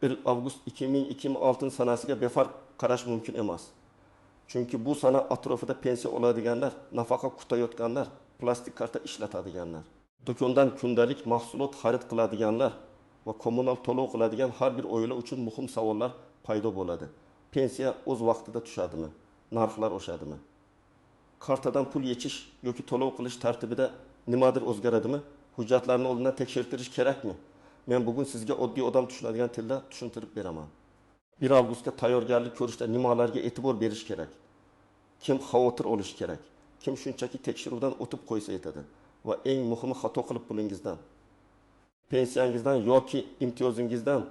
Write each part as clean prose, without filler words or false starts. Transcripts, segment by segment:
1 avgust 2026 sanasiga befarq qarash mumkin emas. Chunki bu sana atrofida pensiya oladiganlar, nafaqa kutayotganlar, plastik karta ishlatadiganlar, do'kondan kundalik mahsulot xarid qiladiganlar va kommunal to'lov qiladigan har bir oila uchun muhim savollar paydo bo'ladi. Pensiya o'z vaqtida tushadimi? Narxlar oshadimi? Kartadan pul yechish yoki to'lov qilish tartibida nimadir o'zgaradimi? Hujjatlarni oldindan tekshirtirish kerakmi? Men bugun sizga oddiy odam tushunadigan tilda tushuntirib beraman. 1 avgustga tayyorgarlik ko'rishda nimalarga e'tibor berish kerak? Kim xavotir olishi kerak? Kim shunchaki tekshiruvdan o'tib qo'ysa yetadi? Va eng muhimi, xato qilib pulingizdan, pensiyangizdan yoki imtiyozingizdan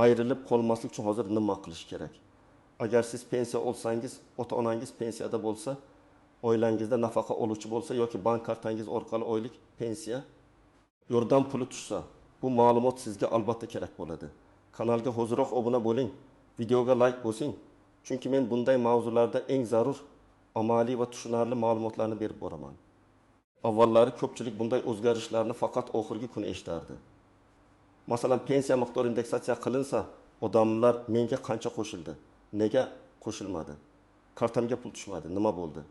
ayrilib qolmaslik uchun hozir nima qilish kerak? Agar siz pensiya olsangiz, ota-onangiz pensiyada bo'lsa, oilangizda nafaqa oluvchi bo'lsa yoki bank kartangiz orqali oylik pensiya yordam puli tushsa, bu ma'lumot sizga albatta kerak bo'ladi. Kanalga hoziroq obuna bo'ling, videoga like bosing, chunki men bunday mavzularda eng zarur, amaliy va tushunarli ma'lumotlarni berib boraman. Avvallari ko'pchilik bunday o'zgarishlarni faqat oxirgi kuni eshitardi. Masalan, pensiya miqdori indeksatsiya qilinsa, odamlar menga qancha qo'shildi, nega qo'shilmadi, kartamga pul tushmadi, nima bo'ldi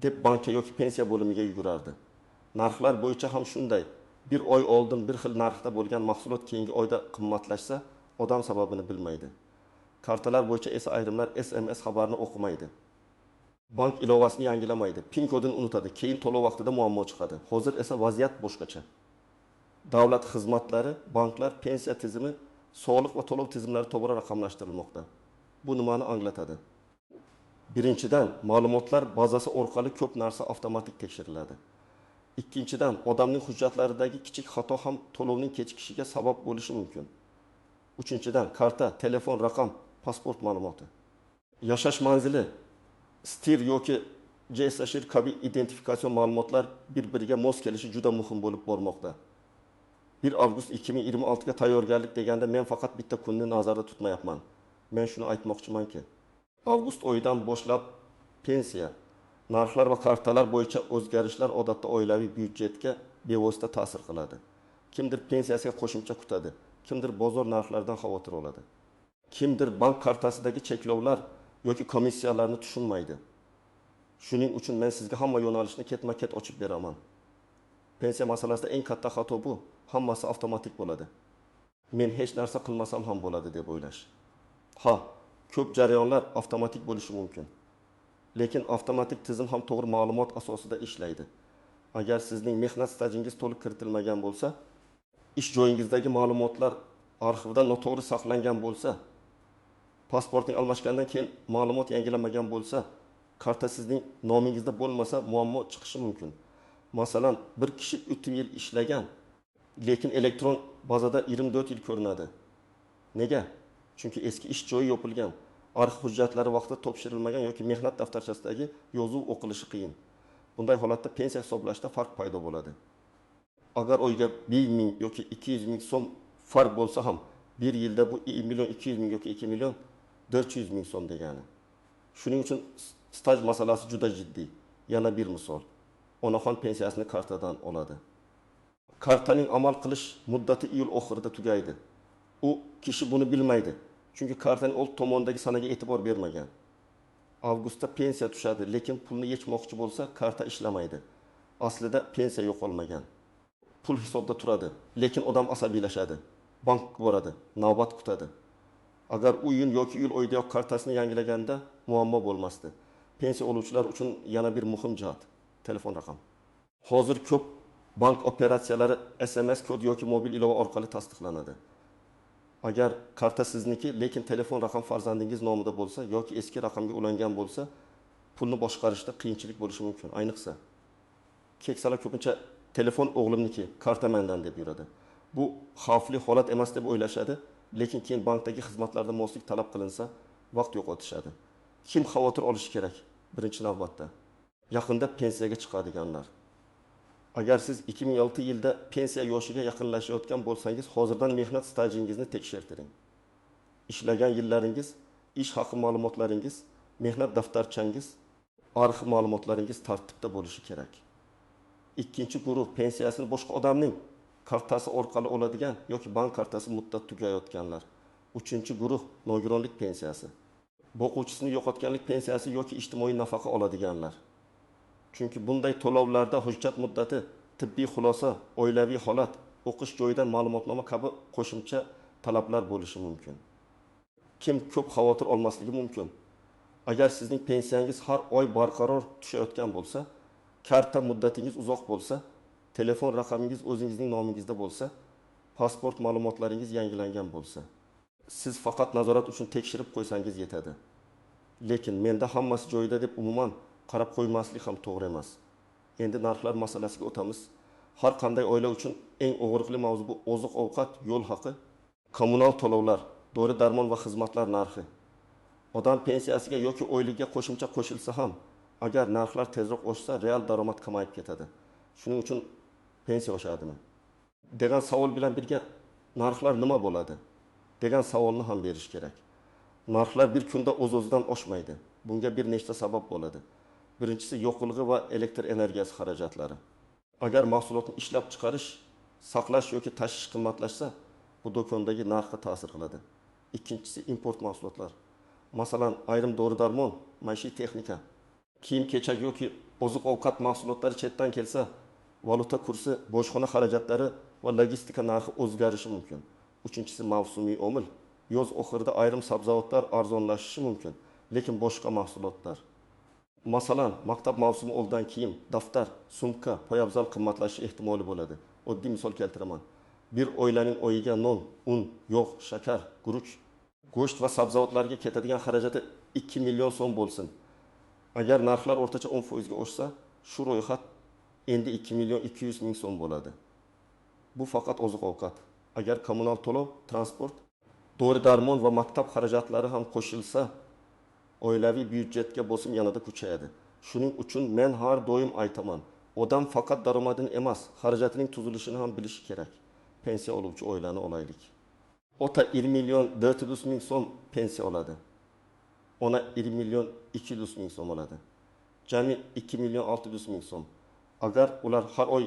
deb bankka yoki pensiya bo'limiga yugurardi. Narxlar bo'yicha ham shunday. Bir oy oldin bir xil narxda bo'lgan mahsulot keyingi oyda qimmatlashsa, odam sababini bilmaydi. Kartalar bo'yicha esa ayrimlar SMS xabarini o'qimaydi. Bank ilovasini yangilamaydi, PIN kodini unutadi, keyin to'lov vaqtida muammo chiqadi. Hozir esa vaziyat boshqacha. Davlat xizmatlari, banklar, pensiya tizimi, soliq va to'lov tizimlari tobora raqamlashtirilmoqda. Bu nimani anglatadi? Birinchidan, ma'lumotlar bazasi orqali ko'p narsa avtomatik tekshiriladi. Ikkinchidan, odamning hujjatlaridagi kichik xato ham to'lovning kechikishiga sabab bo'lishi mumkin. Uchinchidan, karta, telefon raqam, pasport ma'lumoti, yashash manzili, STIR yoki JSHR kabi identifikatsion ma'lumotlar bir-biriga mos kelishi juda muhim bo'lib bormoqda. 1 avgust 2026 ga tayyorgarlik deganda men faqat bitta kunni nazarda tutmayapman. Men shuni aytmoqchimanki, avgust oyidan boshlab pensiya, narxlar va kartalar bo'yicha o'zgarishlar odatda oilaviy byudjetga bevosita ta'sir qiladi. Kimdir pensiyasiga qo'shimcha kutadi, kimdir bozor narxlaridan xavotir oladi. Kimdir bank kartasidagi cheklovlar yoki komissiyalarni tushunmaydi. Shuning uchun men sizga hamma yo'nalishni ketma-ket ochib beraman. Pensiya masalasida eng katta xato bu, hammasi avtomatik bo'ladi. Men hech narsa qilmasam ham bo'ladi deb o'ylash. Ha, ko'p jarayonlar avtomatik bo'lishi mumkin. Lekin avtomatik tizim ham to'g'ri ma'lumot asosida ishlaydi. Agar sizning mehnat stajingiz to'liq kiritilmagan bo'lsa, ish joyingizdagi ma'lumotlar arxivda noto'g'ri saqlangan bo'lsa, pasportning almashgandan keyin ma'lumot yangilanmagan bo'lsa, karta sizning nomingizda bo'lmasa muammo chiqishi mumkin. Masalan, bir kishi 3 yil ishlagan, lekin elektron bazada 24 yil ko'rinadi. Nega? Chunki eski ish joyi yopilgan, arxiv hujjatlari vaqtida topshirilmagan yoki mehnat daftarchasidagi yozuv o'qilishi qiyin. Bunday holatda pensiya hisoblashda farq paydo bo'ladi. Agar oyga 1000 yoki 200 ming so'm farq bo'lsa ham, bir yilda bu 1 million 200 ming yoki 2 million 400 ming so'm degani. Shuning uchun staj masalasi juda jiddiy. Yana bir misol. Onaxon pensiyasini kartadan oladi. Kartaning amal qilish muddati iyul oxirida tugaydi. U kishi buni bilmaydi. Chunki kartaning old tomonidagi sanaga e'tibor bermagan. Avgustda pensiya tushadi, lekin pulni yechmoqchi bo'lsa, karta ishlamaydi. Aslida pensiya yo'qolmagan. Pul hisobda turadi, lekin odam asabiylashadi. Bankka boradi, navbat kutadi. Agar u iyun yoki iyul oyidayoq kartasini yangilaganda muammo bo'lmasdi. Pensiya oluvchilar uchun yana bir muhim jihat telefon raqam. Hozir ko'p bank operatsiyalari SMS kod yoki mobil ilova orqali tasdiqlanadi. Agar karta sizniki, lekin telefon raqam farzandingiz nomida bo'lsa yoki eski raqamga ulangan bo'lsa, pulni boshqarishda qiyinchilik bo'lishi mumkin. Ayniqsa, keksalar ko'pincha telefon o'g'limniki, karta mendan deb yuradi. Bu xavfli holat emas deb o'ylashadi, lekin keyin bankdagi xizmatlarda moslik talab qilinsa, vaqt yo'qotishadi. Kim xavotir olishi kerak? Birinchi navbatda yaqinda pensiyaga chiqadiganlar. Agar siz 2006 yilda pensiya yoshiga yaqinlashayotgan bo'lsangiz, hozirdan mehnat stajingizni tekshirtiring. Ishlagan yillaringiz, ish haqi ma'lumotlaringiz, mehnat daftarchangiz, arxiv ma'lumotlaringiz tartibda bo'lishi kerak. Ikkinchi guruh pensiyasini boshqa odamning kartasi orqali oladigan yoki bank kartasi muddat tugayotganlar. Uchinchi guruh nogironlik pensiyasi, boquvchisini yo'qotganlik pensiyasi yoki ijtimoiy nafaqa oladiganlar. Chunki bunday to'lovlarda hujjat muddati, tibbiy xulosa, oilaviy holat, o'qish joyidan ma'lumotnoma kabi qo'shimcha talablar bo'lishi mumkin. Kim ko'p xavotir olmasligi mumkin? Agar sizning pensiyangiz har oy barqaror tushayotgan bo'lsa, karta muddatingiz uzoq bo'lsa, telefon raqamingiz o'zingizning nomingizda bo'lsa, pasport ma'lumotlaringiz yangilangan bo'lsa. Siz faqat nazorat uchun tekshirib qo'ysangiz yetadi. Lekin menda hammasi joyida deb umuman qarab qo'ymaslik ham to'g'ri emas. Endi narxlar masalasiga o'tamiz. Har qanday oila uchun eng og'riqli mavzu bu oziq-ovqat, yo'l haqi, kommunal to'lovlar, dori-darmon va xizmatlar narxi. Odam pensiyasiga yoki oyligiga qo'shimcha qo'shilsa ham, agar narxlar tezroq oshsa, real daromad kamayib ketadi. Shuning uchun pensiya oshadimi degan savol bilan birga narxlar nima bo'ladi degan savolni ham berish kerak. Narxlar bir kunda o'z-o'zidan oshmaydi. Bunga bir nechta sabab bo'ladi. Birinchisi yoqilg'i va elektr energiyasi xarajatlari. Agar mahsulotni ishlab chiqarish, saqlash yoki tashish qimmatlashsa, bu do'kondagi narxga ta'sir qiladi. Ikkinchisi import mahsulotlar. Masalan, ayrim dori-darmon, maishiy texnika, kiyim-kechak yoki oziq-ovqat mahsulotlari chetdan kelsa, valyuta kursi, bojxona xarajatlari va logistika narxi o'zgarishi mumkin. Uchinchisi mavsumiy omil. Yoz oxirida ayrim sabzavotlar arzonlashishi mumkin, lekin boshqa mahsulotlar, masalan, maktab mavsumi oldidan kiyim, daftar, sumka, poyabzal qimmatlashishi ehtimoli bo'ladi. Oddiy misol keltiraman. Bir oilaning oyiga non, un, yog', shakar, guruch, go'sht va sabzavotlarga ketadigan xarajati 2 million so'm bo'lsin. Agar narxlar o'rtacha 10% ga oshsa, shu ro'yxat endi 2 million 200 ming so'm bo'ladi. Bu faqat oziq-ovqat. Agar kommunal to'lov, transport, dori-darmon va maktab xarajatlari ham qo'shilsa, oilaviy byudjetga bosim yanada kuchayadi. Shuning uchun men har doim aytaman, odam faqat daromadini emas, xarajatining tuzilishini ham bilishi kerak. Pensiya oluvchi oilani olaylik. Ota 1 million 400 ming so'm pensiya oladi. Ona 1 million 200 ming so'm oladi. Jami 2 million 600 ming so'm. Agar ular har oy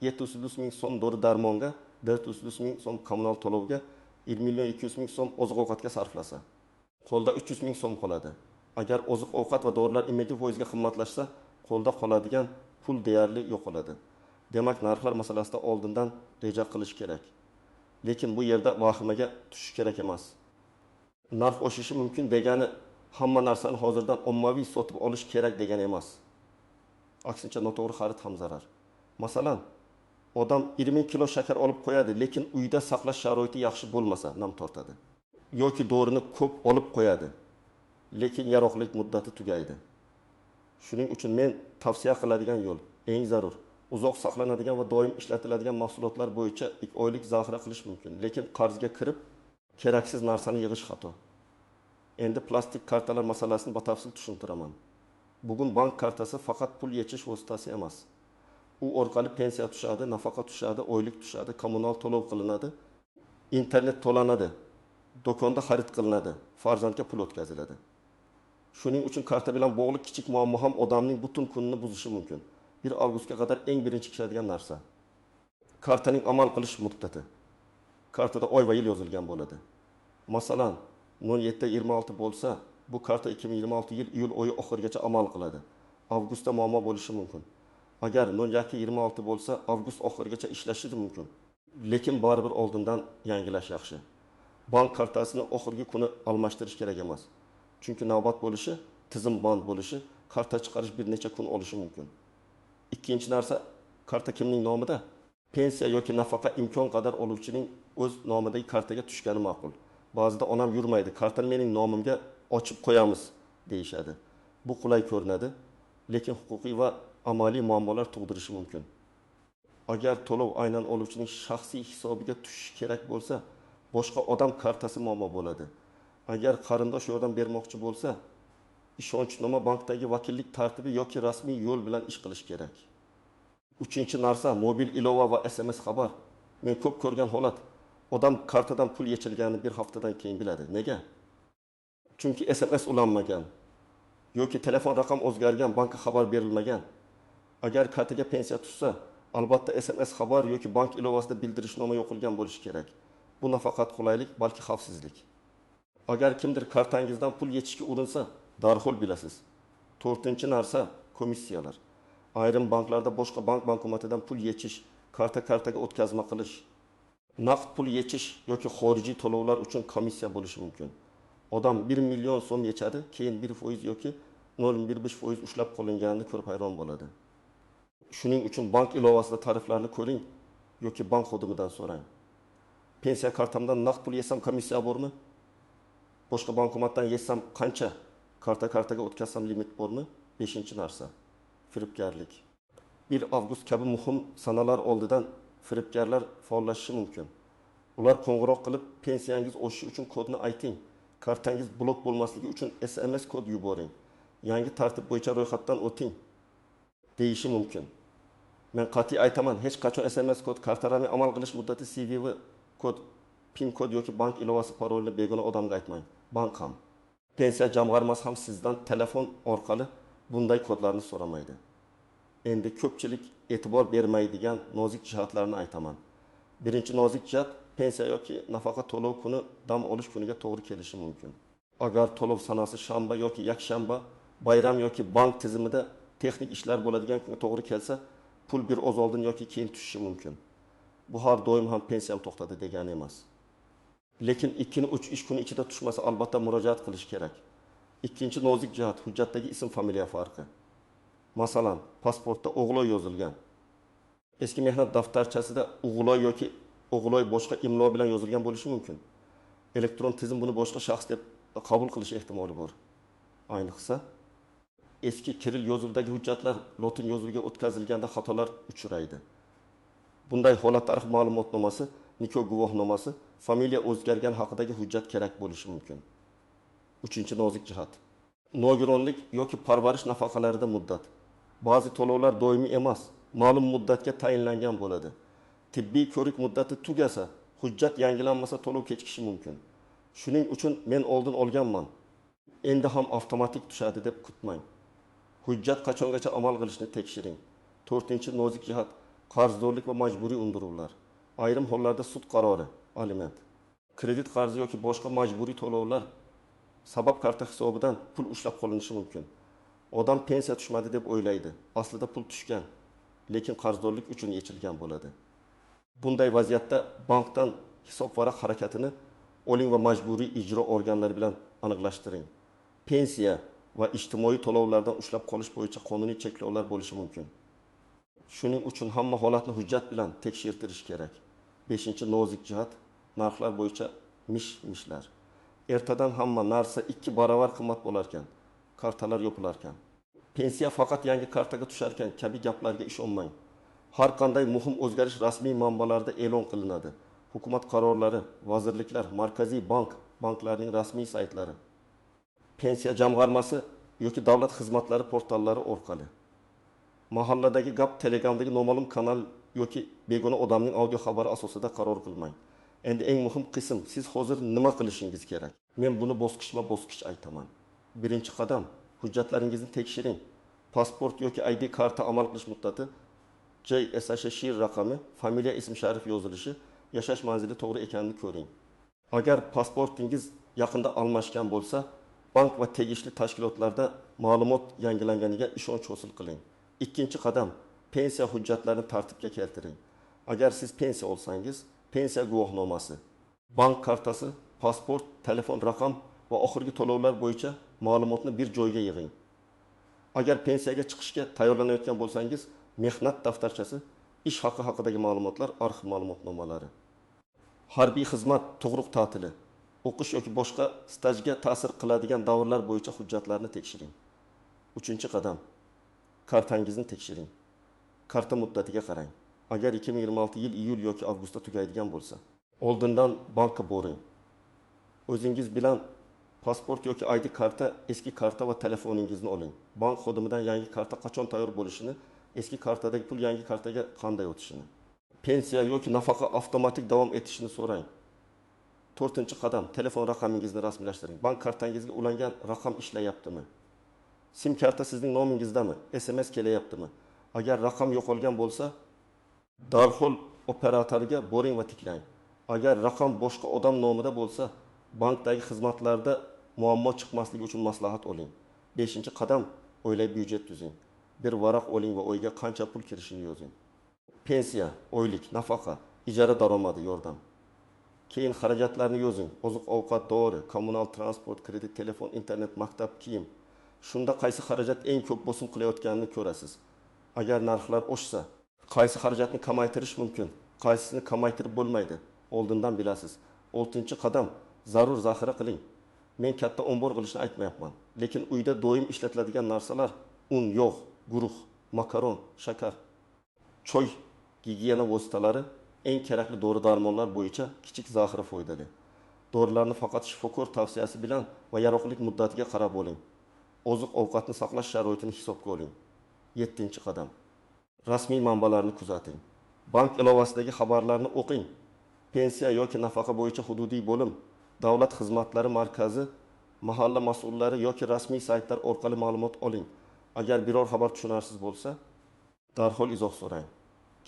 700 ming so'm dori-darmonga, 400 ming so'm kommunal to'lovga, 1 million 200 ming so'm oziq-ovqatga sarflasa, qo'lda 300 ming so'm qoladi. Agar oziq-ovqat va dorilar 22% ga qimmatlashsa, qo'lda qoladigan pul deyarli yo'qoladi. Demak, narxlar masalasida oldindan reja qilish kerak. Lekin bu yerda vahimaga tushish kerak emas. Narx oshishi mumkin degani hamma narsani hozirdan ommaviy sotib olish kerak degani emas. Aksincha noto'g'ri xarid ham zarar. Masalan, odam 20 kilo shakar olib qo'yadi, lekin uyda saqlash sharoiti yaxshi bo'lmasa, nam tortadi. Yoki dorini ko'p olib qo'yadi, lekin yaroqlik muddati tugaydi. Shuning uchun men tavsiya qiladigan yo'l eng zarur, uzoq saqlanadigan va doim ishlatiladigan mahsulotlar bo'yicha 2 oylik zaxira qilish mumkin, lekin qarzga kirib keraksiz narsani yig'ish xato. Endi plastik kartalar masalasini batafsil tushuntiraman. Bugun bank kartasi faqat pul yechish vositasi emas. U orqali pensiya tushadi, nafaqa tushadi, oylik tushadi, kommunal to'lov qilinadi, internet to'lanadi, do'konda xarid qilinadi, farzandga pul o'tkaziladi. Shuning uchun karta bilan bog'liq kichik muammo ham odamning butun kunini buzishi mumkin. 1 avgustga qadar eng birinchi kishadigan narsa kartaning amal qilish muddati. Kartada oy va yil yozilgan bo'ladi. Masalan, 07/26 bo'lsa, bu karta 2026 yil iyul oyi oxirigacha amal qiladi. Avgustda muammo bo'lishi mumkin. Agar 02/26 bo'lsa, avgust oxirigacha ishlashi mumkin. Lekin baribir oldindan yangilash yaxshi. Bank kartasini oxirgi kuni almashtirish kerak emas. Chunki navbat bo'lishi, tizim band bo'lishi, karta chiqarish bir necha kun olishi mumkin. Ikkinchi narsa, karta kimning nomida? Pensiya yoki nafaqa imkon qadar oluvchining o'z nomidagi kartaga tushgani ma'qul. Ba'zida onam yurmaydi, kartani mening nomimga ochib qo'yamiz deyishadi. Bu qulay ko'rinadi, lekin huquqiy va amaliy muammolar tug'dirishi mumkin. Agar to'lov aynan oluvchining shaxsiy hisobiga tushishi kerak bo'lsa, boshqa odam kartasi muammo bo'ladi. Agar qarindosh yordam bermoqchi bo'lsa, ishonchnoma bankdagi vakillik tartibi yoki rasmiy yo'l bilan ish qilish kerak. Uchinchi narsa, mobil ilova va SMS xabar. Men ko'p ko'rgan holat, odam kartadan pul yechilganini bir haftadan keyin biladi. Nega? Chunki SMS ulanmagan yoki telefon raqam o'zgargan, bankka xabar berilmagan. Agar kartaga pensiya tushsa, albatta SMS xabar yoki bank ilovasida bildirishnoma yo'qilgan bo'lishi kerak. Bu nafaqat qulaylik, balki xavfsizlik. Agar kimdir kartangizdan pul yechishga urinsa, darhol bilasiz. To'rtinchi narsa, komissiyalar. Ayrim banklarda boshqa bank bankomatidan pul yechish, karta kartaga o'tkazma qilish, naqd pul yechish yoki xorijiy to'lovlar uchun komissiya bo'lishi mumkin. Odam 1 million so'm yechadi, keyin 1% yoki 0,5% ushlab qolinganini ko'rib hayron bo'ladi. Shuning uchun bank ilovasida tariflarni ko'ring yoki bank xodimidan so'rang. Pensiya kartamdan naqd pul yesam komissiya bormi? Boshqa bankomatdan yesam qancha? Karta kartaga o'tkazsam limit bormi? Beshinchi narsa, firibgarlik. 1 avgust kabi muhim sanalar oldidan firibgarlar faollashishi mumkin. Ular qo'ng'iroq qilib, pensiyangiz oshishi uchun kodni ayting, kartangiz blok bo'lmasligi uchun SMS kod yuboring, yangi tartib bo'yicha ro'yxatdan o'ting deyishi mumkin. Men qat'iy aytaman, hech qachon SMS kod, kartalarning amal qilish muddati, CVV kod, PIN kod yoki bank ilovasi parolini begona odamga aytmang. Bank ham, pensiya jamg'armasi ham sizdan telefon orqali bunday kodlarni so'ramaydi. Endi ko'pchilik e'tibor bermaydigan nozik jihatlarni aytaman. Birinchi nozik jihat, pensiya yoki nafaqa to'lov kuni dam olish kuniga to'g'ri kelishi mumkin. Agar to'lov sanasi shanba yoki yakshanba, bayram yoki bank tizimida texnik ishlar bo'ladigan kunga to'g'ri kelsa, pul bir oz oldin yoki keyin tushishi mumkin. Bu har doim ham pensiyam to'xtadi degani emas. Lekin 2-3 ish kuni ichida tushmasa albatta murojaat qilish kerak. Ikkinchi nozik jihat, hujjatdagi ism familiya farqi. Masalan, pasportda O'g'loy yozilgan. Eski mehnat daftarchasida O'g'loy yoki O'g'loy boshqa imlo bilan yozilgan bo'lishi mumkin. Elektron tizim buni boshqa shaxs deb qabul qilish ehtimoli bor. Ayniqsa, eski kirill yozuvidagi hujjatlar lotin yozuviga o'tkazilganda xatolar uchraydi. Bunday holatda arxiv ma'lumotnomasi, nikoh guvohnomasi, familiya o'zgargan haqidagi hujjat kerak bo'lishi mumkin. Uchinchi nozik jihat, nogironlik yoki parvarish nafaqalarida muddat. Ba'zi to'lovlar doimiy emas, ma'lum muddatga tayinlangan bo'ladi. Tibbiy ko'rik muddati tugasa, hujjat yangilanmasa to'lov kechikishi mumkin. Shuning uchun men oldin olganman, endi ham avtomatik tushadi deb kutmang. Hujjat qachongacha amal qilishini tekshiring. To'rtinchi nozik jihat, qarzdorlik va majburiy undiruvlar. Ayrim hollarda sud qarori, aliment, kredit qarzi yoki boshqa majburiy to'lovlar sabab karta hisobidan pul ushlab qolinishi mumkin. Odam pensiya tushmadi deb o'ylaydi. Aslida pul tushgan, lekin qarzdorlik uchun yechilgan bo'ladi. Bunday vaziyatda bankdan hisobvaraq harakatini oling va majburiy ijro organlari bilan aniqlashtiring. Pensiya va ijtimoiy to'lovlardan ushlab qolish bo'yicha qonuniy cheklovlar bo'lishi mumkin. Shuning uchun hamma holatni hujjat bilan tekshirtirish kerak. Beshinchi nozik jihat, narxlar bo'yicha mish-mishlar. Ertadan hamma narsa 2 barobar qimmat bo'larkan, kartalar yopilarkan. Pensiya faqat yangi kartaga tusharkan kabi gaplarga ishonmang. Har qanday muhim o'zgarish rasmiy manbalarda e'lon qilinadi. Hukumat qarorlari, vazirliklar, Markaziy bank, banklarning rasmiy saytlari, pensiya jamg'armasi yoki davlat xizmatlari portallari orqali. Mahalladagi gap, Telegramdagi noma'lum kanal yoki begona odamning audio xabari asosida qaror qilmang. Endi eng muhim qism, siz hozir nima qilishingiz kerak? Men buni bosqichma-bosqich aytaman. Birinchi qadam, hujjatlaringizni tekshiring. Pasport yoki ID karta amal qilish muddati, JSH shir raqami, familiya, ism sharif yozilishi, yashash manzili to'g'ri ekanini ko'ring. Agar pasportingiz yaqinda almashgan bo'lsa, bank va tegishli tashkilotlarda ma'lumot yangilanganiga ishonch hosil qiling. Ikkinchi qadam, pensiya hujjatlarini tartibga keltiring. Agar siz pensiya olsangiz, pensiya guvohnomasi, bank kartasi, pasport, telefon raqam va oxirgi to'lovlar bo'yicha ma'lumotni bir joyga yig'ing. Agar pensiyaga chiqishga tayyorlanayotgan bo'lsangiz, mehnat daftarchasi, ish haqi haqidagi ma'lumotlar, arxiv ma'lumotnomalari. Harbiy xizmat, tug'ruq ta'tili, o'qish yoki boshqa stajga ta'sir qiladigan davrlar bo'yicha hujjatlarni tekshiring. Uchinchi qadam, kartangizni tekshiring. Karta muddatiga qarang. Agar 2026 yil iyul yoki avgustda tugaydigan bo'lsa, oldindan bankka boring. O'zingiz bilan pasport yoki ID karta, eski karta va telefoningizni oling. Bank xodimidan yangi karta qachon tayyor bo'lishini, eski kartadagi pul yangi kartaga qanday o'tishini, pensiya yoki nafaqa avtomatik davom etishini so'rang. To'rtinchi qadam, telefon raqamingizni rasmiylashtiring. Bank kartangizga ulangan raqam ishlayaptimi? SIM karta sizning nomingizdami? SMS kelayaptimi? Agar raqam yo'qolgan bo'lsa, darhol operatorga boring va tiklang. Agar raqam boshqa odam nomida bo'lsa, Bankdagi xizmatlarda muammo chiqmasligi uchun maslahat oling. Beshinchi qadam: oilaviy byudjet tuzing. Bir varaq oling va oyga qancha pul kirishini yozing. Pensiya, oylik, nafaqa, ijara daromadi, yordam. Keyin xarajatlarni yozing: oziq-ovqat, dori, kommunal, transport, kredit, telefon, internet, maktab, kiyim. Shunda qaysi xarajat eng ko'p bosim qilayotganini ko'rasiz. Agar narxlar oshsa, qaysi xarajatni kamaytirish mumkin, qaysisini kamaytirib bo'lmaydi, oldindan bilasiz. Oltinchi qadam: zarur zaxira qiling. Men katta ombor qilishni aytmayapman. Lekin uyda doim ishlatiladigan narsalar: un, yog', guruch, makaron, shakar, choy, gigiyena vositalari, eng kerakli dori darmonlar bo'yicha kichik zaxira foydali. Dorilarni faqat shifokor tavsiyasi bilan va yaroqlilik muddatiga qarab oling. Oziq ovqatni saqlash sharoitini hisobga oling. Yettinchi qadam: rasmiy manbalarni kuzating. Bank ilovasidagi xabarlarni o'qing. Pensiya yoki nafaqa bo'yicha hududiy bo'lim, davlat xizmatlari markazi, mahalla mas'ullari yoki rasmiy saytlar orqali ma'lumot oling. Agar biror xabar tushunarsiz bo'lsa, darhol izoh so'rang.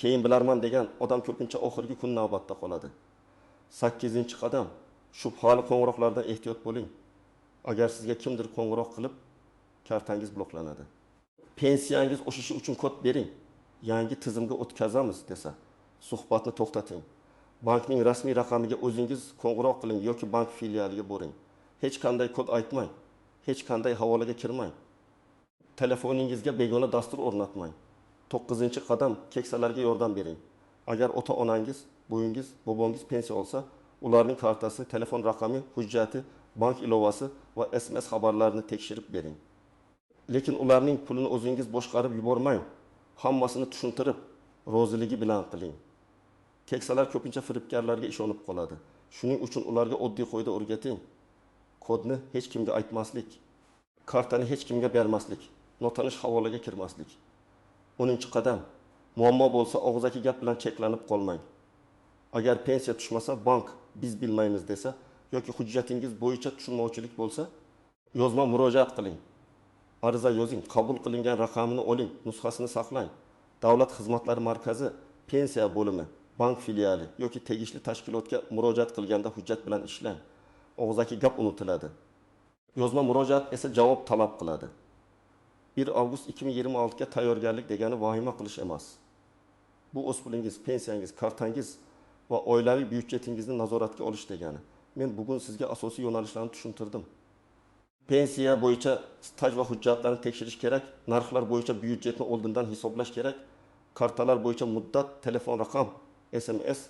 Keyin bilarman degan odam ko'pincha oxirgi kun navbatda qoladi. Sakkizinchi qadam: shubhali qo'ng'iroqlardan ehtiyot bo'ling. Agar sizga kimdir qo'ng'iroq qilib, kartangiz bloklanadi, pensiyangiz oshishi uchun kod bering, yangi tizimga o'tkazamiz desa, suhbatni to'xtating. Bankning rasmiy raqamiga o'zingiz qo'ng'iroq qiling yoki bank filialiga boring. Hech qanday kod aytmang, hech qanday havolaga kirmang. Telefoningizga begona dastur o'rnatmang. To'qqizinchi qadam: keksalarga yordam bering. Agar ota onangiz, buvingiz, bobongiz pensiya olsa, ularning kartasi, telefon raqami, hujjati, bank ilovasi va SMS xabarlarini tekshirib bering. Lekin ularning pulini o'zingiz boshqarib yubormang. Hammasini tushuntirib, roziligi bilan qiling. Keksalar ko'pincha firibgarlarga ishonib qoladi. Shuning uchun ularga oddiy qoida o'rgating. Kodni hech kimga aytmaslik, kartani hech kimga bermaslik, notanish havolaga kirmaslik. 10-qadam. Muammo bo'lsa, og'zaki gap bilan cheklanib qolmang. Agar pensiya tushmasa, bank biz bilmaymiz desa yoki hujjatingiz bo'yicha tushunmovchilik bo'lsa, yozma murojaat qiling. Ariza yozing, qabul qilingan raqamini oling, nusxasini saqlang. Davlat xizmatlari markazi, pensiya bo'limi, bank filiali yoki tegishli tashkilotga murojaat qilganda hujjat bilan ishlang. Og'zaki gap unutiladi. Yozma murojaat esa javob talab qiladi. 1 avgust 2026 ga tayyorgarlik degani vahima qilish emas. Bu o'z pulingiz, pensiyangiz, kartangiz va oilaviy byudjetingizni nazoratga olish degani. Men bugun sizga asosiy yo'nalishlarni tushuntirdim. Pensiya bo'yicha staj va hujjatlarni tekshirish kerak, narxlar bo'yicha byudjetni oldindan hisoblash kerak, kartalar bo'yicha muddat, telefon raqam, SMS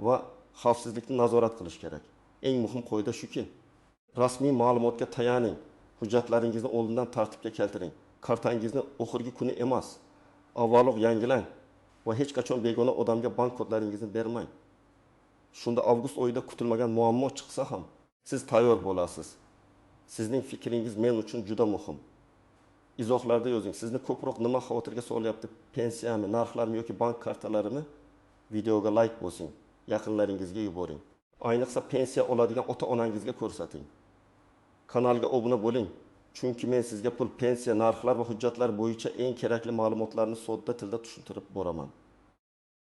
va xavfsizlikni nazorat qilish kerak. Eng muhim qoida shuki, rasmiy ma'lumotga tayaning, hujjatlaringizni oldindan tartibga keltiring. Kartangizni oxirgi kuni emas, avvaloq yangilang va hech qachon begona odamga bank kodlaringizni bermang. Shunda avgust oyida kutilmagan muammo chiqsa ham siz tayyor bo'lasiz. Sizning fikringiz men uchun juda muhim. Izohlarda yozing, sizni ko'proq nima xavotirga solyapti? Pensiyami, narxlarmi yoki bank kartalarimi? Videoga like bosing, yaqinlaringizga yuboring. Ayniqsa pensiya oladigan ota-onangizga ko'rsating. Kanalga obuna bo'ling, chunki men sizga pul, pensiya, narxlar va hujjatlar bo'yicha eng kerakli ma'lumotlarni sodda tilda tushuntirib boraman.